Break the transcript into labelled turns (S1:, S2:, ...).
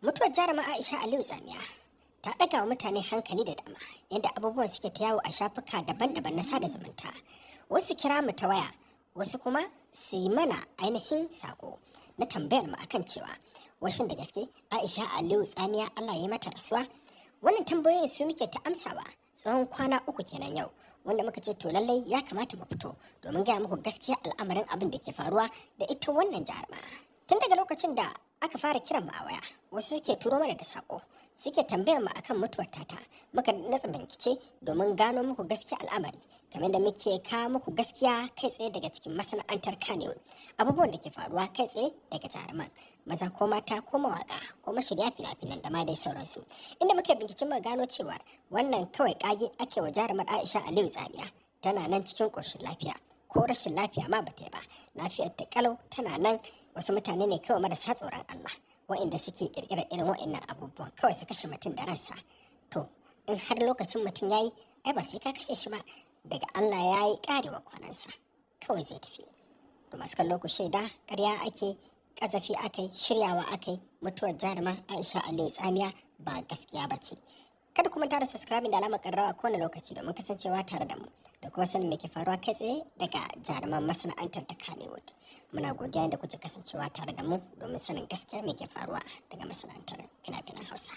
S1: Mutuwar jaruma Aisha Aliyu Tsamiya ta ɗaga wa mutane hankali da dama, yadda abubuwan suke ta yawo a shafuka daban-daban na sada zumunta. Wasu kira mu ta waya, wasu kuma su yi mana ainihin sako na tambayar mu akan cewa washin da gaske Aisha Aliyu Tsamiya Allah ya mata rasuwa? Wannan tambayoyin su muke ta amsawa tsawon kwana 3 kenan yau, wanda muka ce to lallai ya kamata mu fito domin gaya muku gaskiya al'amarin abin da ke faruwa da ita wannan jaruma. Tun daga lokacin da aka fara kiran mu a waya, wasu suke turo mana da sako, suke tambayar mu akan mutuwar tata. Muka natsa bincike domin gano muku gaskiya al'amari, kamar da muke kawo muku gaskiya kai tsaye daga cikin masana'antar Kannywood, abubuwan da ke faruwa kai tsaye daga jaruman maza ko mata ko mawaka ko mashirya fina-finan da ma dai sauransu. Inda muke binciken mu gano cewa wannan kawai kage ake wa jarumar Aisha Aliyu Tsamiya, tana nan cikin ƙoshin lafiya, ko rashin lafiya ma bata yi ba, lafiyar ta kalau tana nan. Wasu mutane ne kawai marasa tsoron Allah waɗanda suke ƙirƙirar irin waɗannan abubuwan kawai su kashe mutum da ransa. To in har lokacin mutum yayi, ai ba sai ka kashe shi ba, daga Allah ya yi ƙarewa kwanansa kawai zai tafi. To masu kallo ku shaida, ƙarya ake, ƙazafi akai, shiryawa akai, mutuwar jaruma Aisha Aliyu Tsamiya ba gaskiya ba ce. Kada ku manta da subscribing da alamar ƙararrawa kowane lokaci domin kasancewa tare da mu da kuma sanin me ke faruwa kai tsaye daga jaruman masana'antar ta Kannywood. Muna godiya da kuke kasancewa tare da mu domin sanin gaskiyar me ke faruwa daga masana'antar fina-finan Hausa.